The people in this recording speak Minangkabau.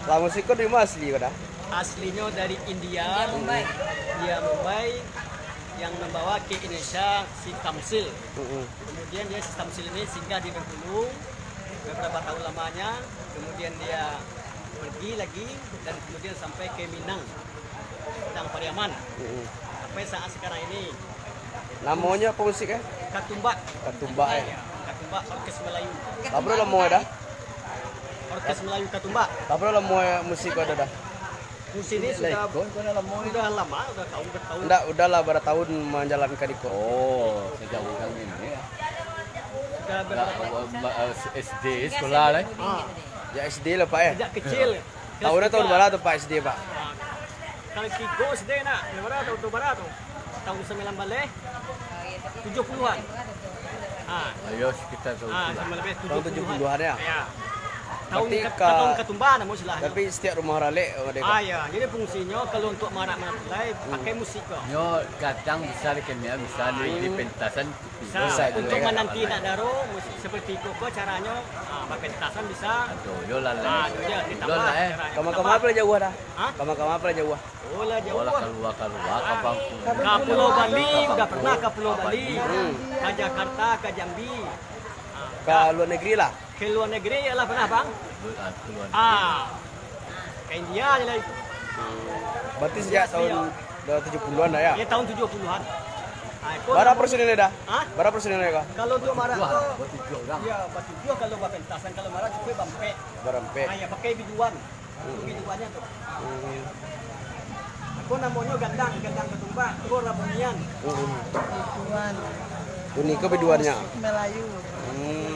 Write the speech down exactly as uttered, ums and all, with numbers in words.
Lah, musik ko dari ma asli ko Da? Aslinyo dari India. India, Mumbai. India, Mumbai, yang membawa ke Indonesia si Tamsil. Mm-mm. Kemudian dia, si Tamsil ini singgah di Bengkulu beberapa tahun lamanya. Kemudian dia pergi lagi dan kemudian sampai ke Minang, Minang Pariaman, Mm-mm. sampai saat sekarang ini. Namonyo apo musik eh? Katumbak. Katumbak eh. Ya, Katumbak Orkes Melayu. Bara lamo Da? Orkes Melayu Katumbak. Bara lamo musik ko ado Da? Musik ini sudah sudah lama, sudah tahun bertahun. Ndak, udah lah bara tahun manjalankan iko. Oh, sejak bukan ini ya. Sudah Nggak, berapa? eh, S D sekolah lah. Ah, Ya S D lah Pak eh. Sejak kecil. Tahun tu tahun bara tu Pak S D Pak? Ah, kalau kiko S D nak, berapa tahun tu bara tu? Tahun sembilan belas tujuh puluhan. Ah, Ayo sekitar tahun ah, tu lah. Sama lebih Tahun tujuh puluhan ya. Ya. Tahun Berarti kat- ka- tahun Katumbak namun istilahnya. Tapi setiap rumah ralek ada Ah ya, jadi fungsinya kalau untuk marak-marak tulai pakai musik ko. Nyo kadang bisa di kemia, bisa di, di pentasan. Bisa, Bisa untuk juga. Mananti nak daro musik seperti iko ko caranyo, ah, bapentasan bisa. Aduh, yo lah Ah, lah. tu je, ditambah Yo lah eh. caranyo. Kama-kama Tambah. apa lah jauh dah? Hah? Kama-kama apa lah jauh? Oh lah jauh Bola lah. Keluar-keluar kampung. Ka Pulau Bali, udah pernah ka Pulau Bali. Ka Jakarta, ka Jambi. Ka luar negeri lah. Ke luar negeri ialah pernah bang? Ah, keluar. Ah, ke India je lah itu. Berarti sejak tahun dah tujuh puluhan dah ya. Ya tahun tujuh puluhan. Ah, itu Bara nama- personil dah? Hah? Bara personil kah? Kalau untuk marak Wah, tu, bertujuh orang. Ya, bertujuh kalau bapentasan, kalau marak cukup bampek. Bara ampek. Ah, ya pakai biduan. Itu biduannya tu. Hmm. Apa namonyo gandang, gandang katumbak, terus rabunian. Hmm. Biduan. Unik ke biduannya? Melayu. Hmm.